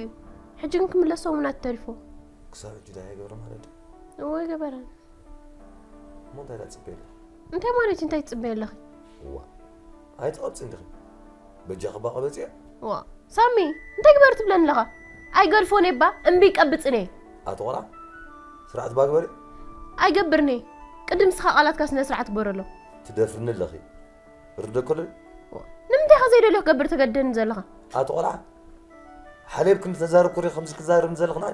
እዩ። ሕጂ ግን ክምለስ ሰሙናት ተሪፎ። ክሳብ ሕጂ ዳያ ገበረ ማለት ድዩ? እወ ገበረ። እሞ እንታይ ዳ ጽበየ ኣለኺ? እንታይ ማለት እዩ? እንታይ ትጽበየ ኣለኺ? እዋ ኣይትቐብጽ እንዲኺ። በጃኺ ባ ቀበጽዮ። ዋ ሳሚ እንታይ ግበር ትብለኒ ኣለኻ? ኣይገድፎን እባ እምቢ ቀብጽን እየ። ኣቶ ቆልዓ ስርዓት ባግበሪ። ኣይገብርኒ። ቅድም ስኻ ቃላትካ ስነ ስርዓት ግበረሎ። ትደፍርኒ ኣለኺ። ርደኮለ ንምንታይ ኸ ዘይደልዮ ክገብር ተገደኒ ዘለኻ? ኣቶ ቆልዓ ሓሌብ ክንዲ ተዛረብ ኩሪ ከምዚ ክዛረብ ዘለኽና።